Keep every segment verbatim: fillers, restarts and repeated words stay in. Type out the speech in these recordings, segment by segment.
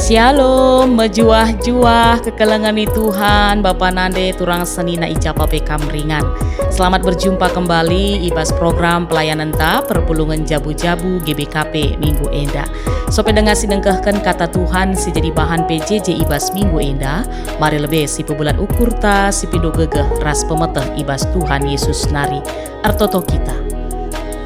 Shalom, mejuah-juah kekelengen ni Tuhan, Bapa nande turang senina i japa pe kam ringan. Selamat berjumpa kembali i bas program pelayanenta perpulungen jabu-jabu G B K P minggu enda. Sope denga si nengkehken kata Tuhan si jadi bahan P J J i bas minggu enda, mari lebe si pebulat ukurta, si pindo gegeh ras pemeteh i bas Tuhan Yesus nari. Ertoto kita.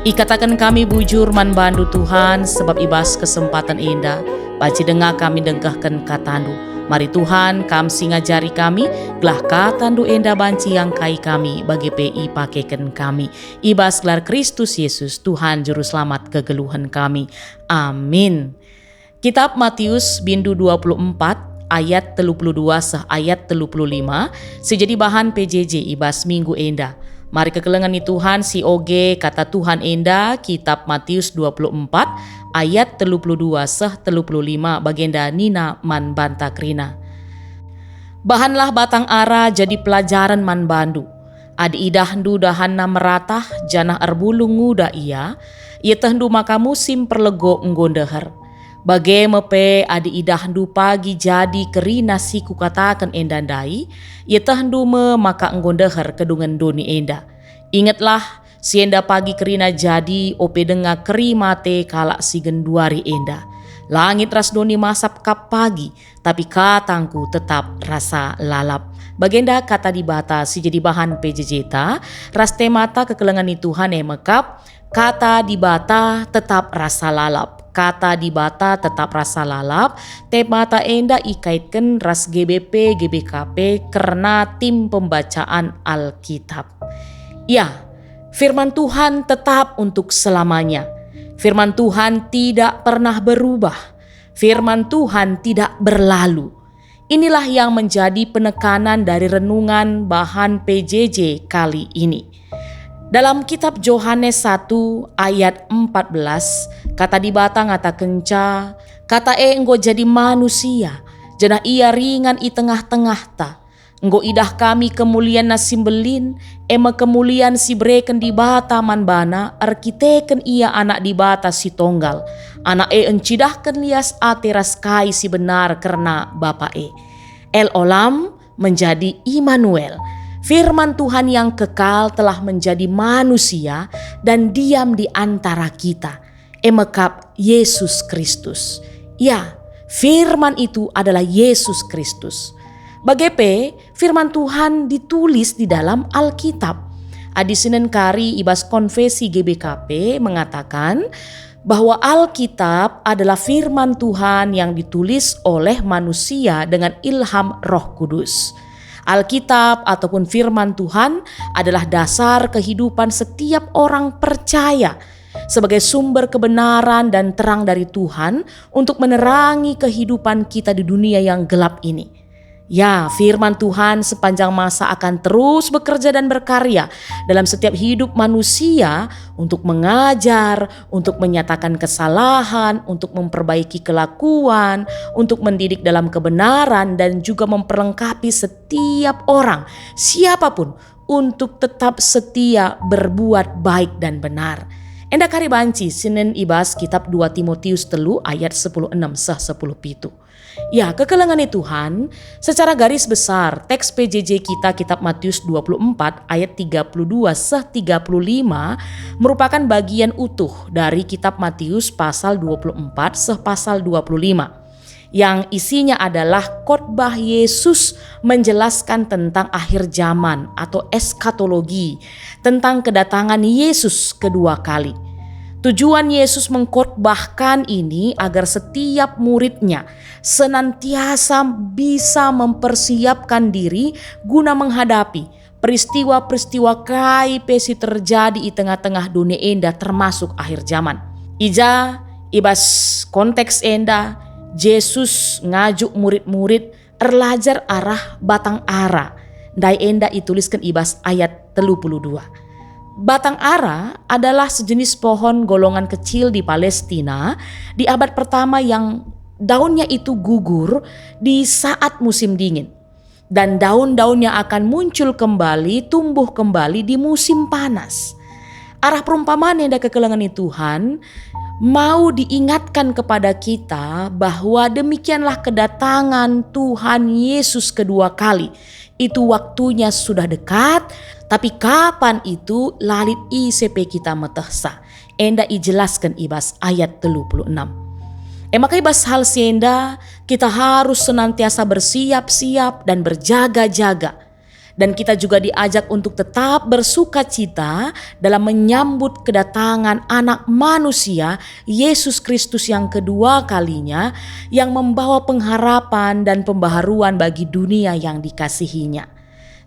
Ikataken kami bujur man bandu Tuhan, sebab i bas kesempaten enda, banci denga kami ndengkehken katandu. Mari Tuhan, kam si ngajari kami, gelah katandu enda banci iangkai kami, bage pe ipakeken kami. I bas gelar Kristus Yesus, Tuhan Juru Selamat kegeluhen kami. Amin. Kitap Matius bindu dua puluh empat ayat telu puluh dua seh ayat telu puluh lima, si jadi bahan P J J i bas minggu enda. Mari kekelengen ni Tuhan si oge kata Tuhan enda, Kitap Matius dua puluh empat ayat telu puluh dua seh telu puluh lima, bagenda nina man banta kerina, "Bahanlah batang ara jadi pelajaren man bandu. Adi idahndu dahanna meratah janah erbulung nguda ia, ietehndu maka musim perlego enggo ndeher. Bage me pe adi idahndu pagi jadi kerina si kukataken enda ndai, ietehndu me maka enggo ndeher kedungen doni enda. Ingetlah, si enda pagi kerina jadi ope denga keri mate kalak si genduari enda. Langit ras doni masap kap pagi, tapi katangku tetap rasa lalap." Bagenda kata Dibata si jadi bahan P J J-ta, ras temata kekelengen ni Tuhan e mekap, kata Dibata tetap rasa lalap. Kata Dibata tetap rasa lalap, temata enda ikaitken ras G B P, G B K P kerna tim pembacaan Alkitab. Ya, firman Tuhan tetap untuk selamanya. Firman Tuhan tidak pernah berubah. Firman Tuhan tidak berlalu. Inilah yang menjadi penekanan dari renungan bahan P J J kali ini. Dalam kitab Johanes satu ayat empat belas, kata Dibata ngatakenca, "Kata e enggo jadi manusia, janah ia ringan i tengah-tengahta. Enggo idah kami kemulianNa si mbelin, e me kemulian si ibereken Dibata man baNa erkiteken Ia Anak Dibata si Tonggal. Anak e encidahken lias ate ras kai si benar kerna Bapa e." El Olam menjadi Immanuel. Firman Tuhan yang kekal telah menjadi manusia dan diam di antara kita. E mekap Yesus Kristus. Ya, Firman itu adalah Yesus Kristus. Bage pe, Firman Tuhan ditulis di dalam Alkitab. Adi sinen kari i bas konfesi G B K P mengatakan bahwa Alkitab adalah Firman Tuhan yang ditulis oleh manusia dengan ilham Roh Kudus. Alkitab ataupun Firman Tuhan adalah dasar kehidupan setiap orang percaya sebagai sumber kebenaran dan terang dari Tuhan untuk menerangi kehidupan kita di dunia yang gelap ini. Ya, Firman Tuhan sepanjang masa akan terus bekerja dan berkarya dalam setiap hidup manusia untuk mengajar, untuk menyatakan kesalahan, untuk memperbaiki kelakuan, untuk mendidik dalam kebenaran, dan juga memperlengkapi setiap orang, siapapun, untuk tetap setia berbuat baik dan benar. Enda kari banci sinen i bas kitab dua Timotius telu ayat sepuluh enam seh sepuluh pitu. Ya, kekelengen Tuhan, secara garis besar, teks P J J kita kitab Matius dua puluh empat ayat tiga puluh dua seh tiga puluh lima merupakan bagian utuh dari kitab Matius pasal dua puluh empat seh pasal dua puluh lima, yang isinya adalah khotbah Yesus menjelaskan tentang akhir zaman atau eskatologi, tentang kedatangan Yesus kedua kali. Tujuan Yesus mengkhotbahkan ini agar setiap muridnya senantiasa bisa mempersiapkan diri guna menghadapi peristiwa-peristiwa kai pe si terjadi i tengah-tengah doni enda, termasuk akhir zaman. I ja, i bas konteks enda, Jesus ngajuk murid-murid erlajar arah batang ara. Ndai enda itulisken i bas ayat telu puluh dua. Batang ara adalah sejenis pohon golongan kecil di Palestina di abad pertama yang daunnya itu gugur di saat musim dingin. Dan daun-daunnya akan muncul kembali, tumbuh kembali di musim panas. Arah perumpamaan enda kekelengen ni Tuhan mau diingatkan kepada kita bahwa demikianlah kedatangan Tuhan Yesus kedua kali. Itu waktunya sudah dekat, tapi kapan itu la lit ise pe kita metehsa. Enda ijelasken i bas ayat telu puluh enam. E maka i bas hal si enda, kita harus senantiasa bersiap-siap dan berjaga-jaga. Dan kita juga diajak untuk tetap bersukacita dalam menyambut kedatangan Anak Manusia, Yesus Kristus yang kedua kalinya, yang membawa pengharapan dan pembaharuan bagi dunia yang dikasihi-Nya.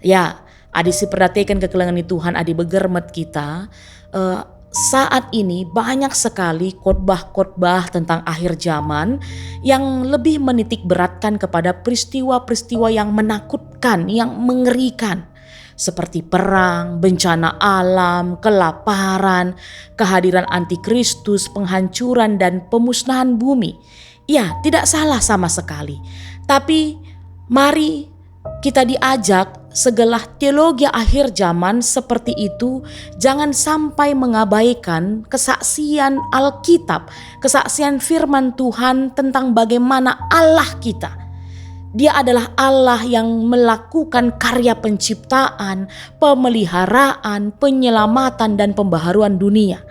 Ya, adi siperdiateken kekelengen ni Tuhan, adi begermet kita, eh, saat ini banyak sekali khotbah-khotbah tentang akhir zaman yang lebih menitik beratkan kepada peristiwa-peristiwa yang menakutkan, yang mengerikan, seperti perang, bencana alam, kelaparan, kehadiran antikristus, penghancuran, dan pemusnahan bumi. Ya, tidak salah sama sekali. Tapi mari kita diajak segelah teologi akhir zaman seperti itu, jangan sampai mengabaikan kesaksian Alkitab, kesaksian firman Tuhan tentang bagaimana Allah kita. Dia adalah Allah yang melakukan karya penciptaan, pemeliharaan, penyelamatan, dan pembaharuan dunia.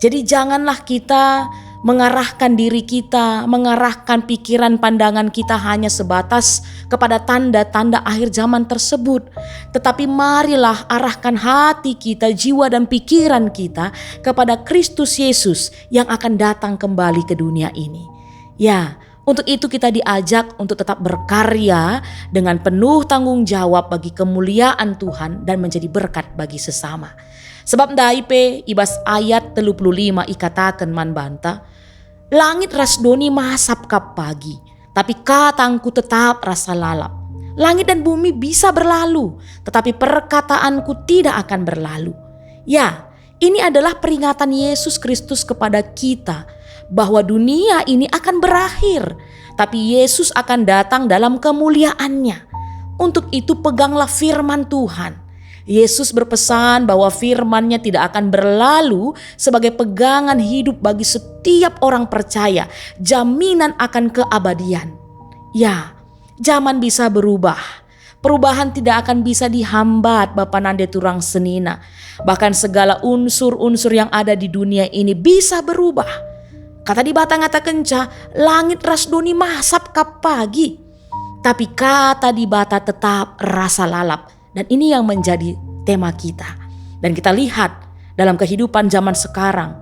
Jadi janganlah kita mengarahkan diri kita, mengarahkan pikiran pandangan kita hanya sebatas kepada tanda-tanda akhir zaman tersebut. Tetapi marilah arahkan hati kita, jiwa dan pikiran kita kepada Kristus Yesus yang akan datang kembali ke dunia ini. Ya, untuk itu kita diajak untuk tetap berkarya dengan penuh tanggung jawab bagi kemuliaan Tuhan dan menjadi berkat bagi sesama. Sebab ndai pe i bas ayat telu puluh lima ikataken man banta, "Langit ras doni masap kap pagi, tapi katangku tetap rasa lalap. Langit dan bumi bisa berlalu, tetapi perkataanku tidak akan berlalu." Ya, ini adalah peringatan Yesus Kristus kepada kita bahwa dunia ini akan berakhir, tapi Yesus akan datang dalam kemuliaannya. Untuk itu peganglah firman Tuhan. Yesus berpesan bahwa firman-Nya tidak akan berlalu sebagai pegangan hidup bagi setiap orang percaya, jaminan akan keabadian. Ya, zaman bisa berubah. Perubahan tidak akan bisa dihambat, bapa nande turang senina. Bahkan segala unsur-unsur yang ada di dunia ini bisa berubah. Kata Dibata ngatakenca, "Langit ras doni masap kap pagi." Tapi kata Dibata tetap rasa lalap. Dan ini yang menjadi tema kita. Dan kita lihat dalam kehidupan zaman sekarang,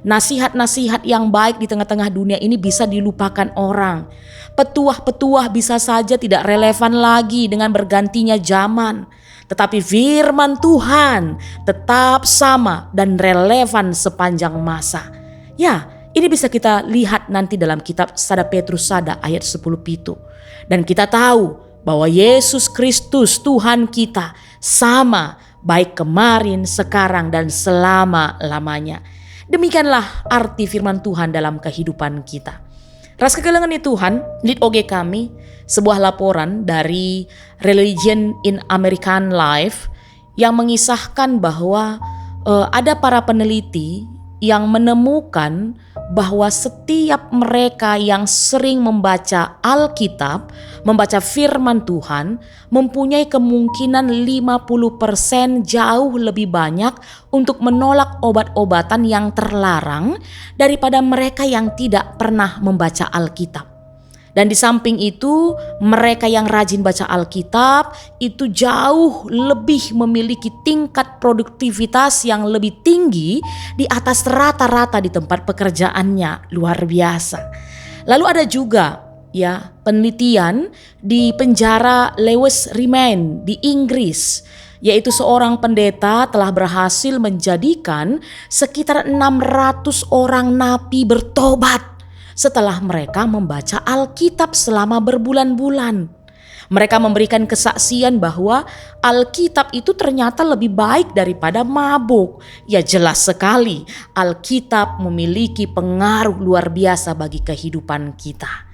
nasihat-nasihat yang baik di tengah-tengah dunia ini bisa dilupakan orang. Petuah-petuah bisa saja tidak relevan lagi dengan bergantinya zaman. Tetapi firman Tuhan tetap sama dan relevan sepanjang masa. Ya, ini bisa kita lihat nanti dalam kitab sada Petrus sada ayat sepuluh pitu. Dan kita tahu bahwa Yesus Kristus Tuhan kita sama baik kemarin, sekarang, dan selama-lamanya. Demikianlah arti firman Tuhan dalam kehidupan kita. Ras kekelengen ni Tuhan, lit oge kami sebuah laporan dari Religion in American Life yang mengisahkan bahwa, eh, ada para peneliti yang menemukan bahwa setiap mereka yang sering membaca Alkitab, membaca firman Tuhan, mempunyai kemungkinan lima puluh persen jauh lebih banyak untuk menolak obat-obatan yang terlarang daripada mereka yang tidak pernah membaca Alkitab. Dan di samping itu, mereka yang rajin baca Alkitab itu jauh lebih memiliki tingkat produktivitas yang lebih tinggi di atas rata-rata di tempat pekerjaannya. Luar biasa. Lalu ada juga, ya, penelitian di penjara Lewes Remain di Inggris, yaitu seorang pendeta telah berhasil menjadikan sekitar enam ratus orang napi bertobat setelah mereka membaca Alkitab selama berbulan-bulan. Mereka memberikan kesaksian bahwa Alkitab itu ternyata lebih baik daripada mabuk. Ya, jelas sekali, Alkitab memiliki pengaruh luar biasa bagi kehidupan kita.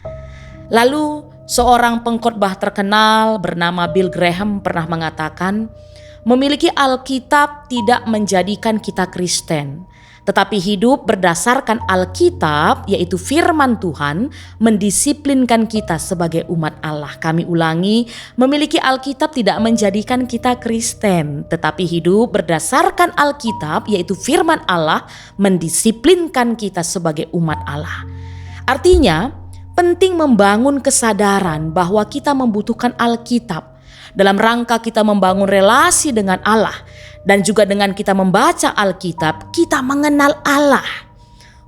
Lalu, seorang pengkhotbah terkenal bernama Bill Graham pernah mengatakan, Memiliki Alkitab tidak menjadikan kita Kristen, tetapi hidup berdasarkan Alkitab, yaitu firman Tuhan, mendisiplinkan kita sebagai umat Allah. Kami ulangi, memiliki Alkitab tidak menjadikan kita Kristen, tetapi hidup berdasarkan Alkitab, yaitu firman Allah, mendisiplinkan kita sebagai umat Allah. Artinya, penting membangun kesadaran bahwa kita membutuhkan Alkitab. Dalam rangka kita membangun relasi dengan Allah, dan juga dengan kita membaca Alkitab, kita mengenal Allah.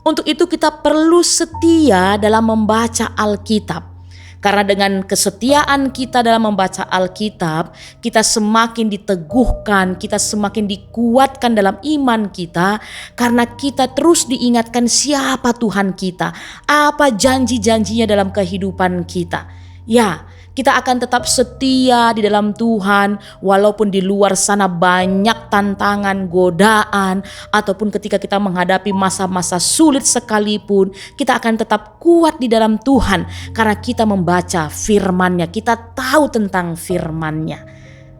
Untuk itu, kita perlu setia dalam membaca Alkitab. Karena dengan kesetiaan kita dalam membaca Alkitab, kita semakin diteguhkan, kita semakin dikuatkan dalam iman kita, karena kita terus diingatkan siapa Tuhan kita, apa janji-janjinya dalam kehidupan kita. Ya, kita akan tetap setia di dalam Tuhan, walaupun di luar sana banyak tantangan, godaan, ataupun ketika kita menghadapi masa-masa sulit sekalipun, kita akan tetap kuat di dalam Tuhan karena kita membaca firman-Nya, kita tahu tentang firman-Nya.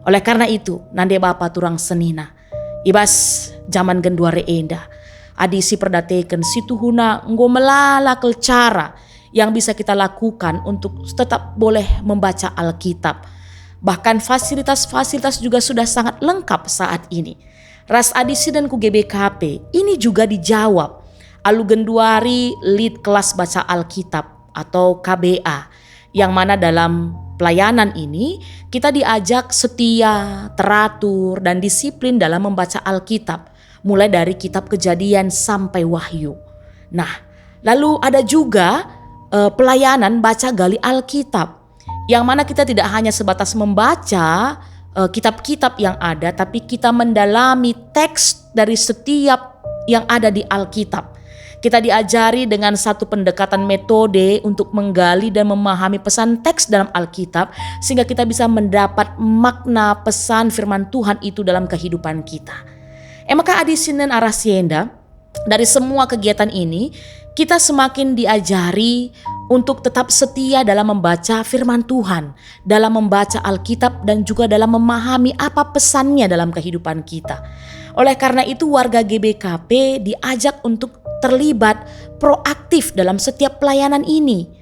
Oleh karena itu, nande bapa turang senina, i bas jaman genduari enda, adi siperdateken situhuna enggo melala kal cara yang bisa kita lakukan untuk tetap boleh membaca Alkitab. Bahkan fasilitas-fasilitas juga sudah sangat lengkap saat ini. Ras adi sinen ku G B K P, ini juga dijawab alu genduari lit kelas baca Alkitab atau K B A, yang mana dalam pelayanan ini kita diajak setia, teratur, dan disiplin dalam membaca Alkitab, mulai dari kitab Kejadian sampai Wahyu. Nah, lalu ada juga, eh, pelayanan baca gali Alkitab, yang mana kita tidak hanya sebatas membaca, eh, kitab-kitab yang ada, tapi kita mendalami teks dari setiap yang ada di Alkitab. Kita diajari dengan satu pendekatan metode untuk menggali dan memahami pesan teks dalam Alkitab, sehingga kita bisa mendapat makna pesan firman Tuhan itu dalam kehidupan kita. E maka adi sinen arah si enda, dari semua kegiatan ini, kita semakin diajari untuk tetap setia dalam membaca firman Tuhan, dalam membaca Alkitab, dan juga dalam memahami apa pesannya dalam kehidupan kita. Oleh karena itu, warga G B K P diajak untuk terlibat proaktif dalam setiap pelayanan ini.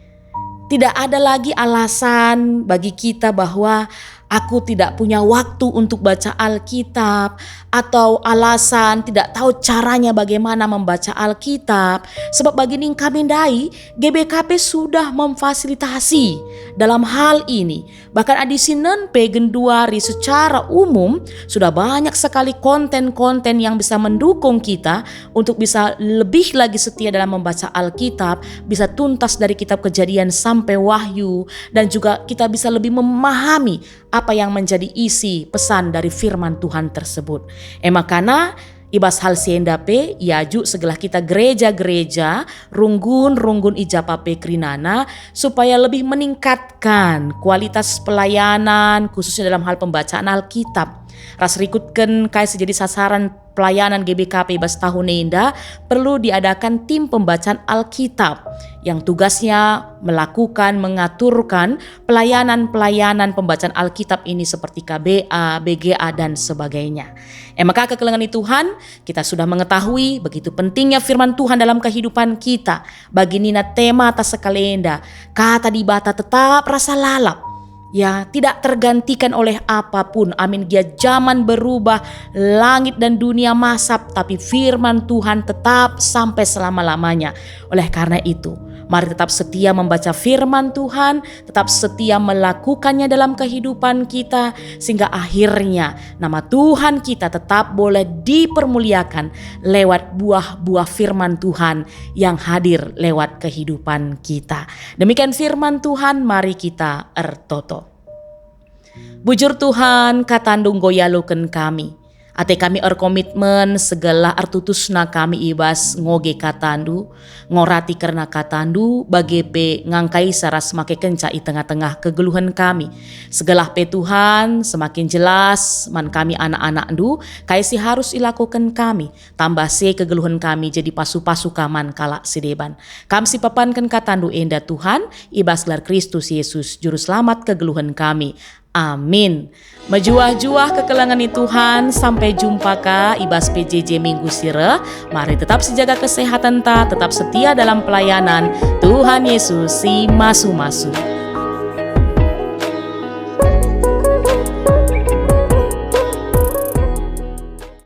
Tidak ada lagi alasan bagi kita bahwa aku tidak punya waktu untuk baca Alkitab, atau alasan tidak tahu caranya bagaimana membaca Alkitab. Sebab bagi ning kami ndai, G B K P sudah memfasilitasi dalam hal ini. Bahkan adi sinen pe genduari secara umum sudah banyak sekali konten-konten yang bisa mendukung kita untuk bisa lebih lagi setia dalam membaca Alkitab, bisa tuntas dari kitab Kejadian sampai Wahyu, dan juga kita bisa lebih memahami apa yang menjadi isi pesan dari firman Tuhan tersebut. E makana, i bas hal si enda pe, iajuk segelah kita gereja-gereja, runggun-runggun i japa pe kerinana, supaya lebih meningkatkan kualitas pelayanan, khususnya dalam hal pembacaan Alkitab. Ras rikutken kai si jadi sasaran pelayanan G B K P bas tahun enda, perlu diadakan tim pembacaan Alkitab yang tugasnya melakukan, mengaturkan pelayanan-pelayanan pembacaan Alkitab ini seperti K B A, B G A, dan sebagainya. E maka kekelengen Tuhan, kita sudah mengetahui begitu pentingnya firman Tuhan dalam kehidupan kita. Bagi nina tema ta sekalenda, kata Dibata tetap rasa lalap. Ya, tidak tergantikan oleh apapun. Amin gia jaman berubah, langit dan dunia masap, tapi firman Tuhan tetap sampai selama-lamanya. Oleh karena itu, mari tetap setia membaca firman Tuhan, tetap setia melakukannya dalam kehidupan kita, sehingga akhirnya nama Tuhan kita tetap boleh dipermuliakan lewat buah-buah firman Tuhan yang hadir lewat kehidupan kita. Demikian firman Tuhan, mari kita ertoto. Bujur Tuhan, kataNdu enggo ialoken kami. Ate kami erkomitmen, segelah ertutusna kami i bas ngoge kataNdu, ngorati kerna kataNdu, bage pe ngangkaisa ras makekenca i tengah-tengah kegeluhen kami. Segelah pe Tuhan, semakin jelas man kami anak-anakNdu, kai si harus ilakoken kami. Tambah se kegeluhen kami jadi pasu-pasu ka man kalak si deban. Kam si papanken kataNdu enda Tuhan, i bas gelar Kristus Yesus, Juru Selamat kegeluhen kami. Amin. Mejuah-juah kekelengen ni Tuhan, sampai jumpa ka i bas P J J minggu si reh. Mari tetap sijaga kesehatenta, tetap setia dalam pelayanan. Tuhan Yesus si masu-masu.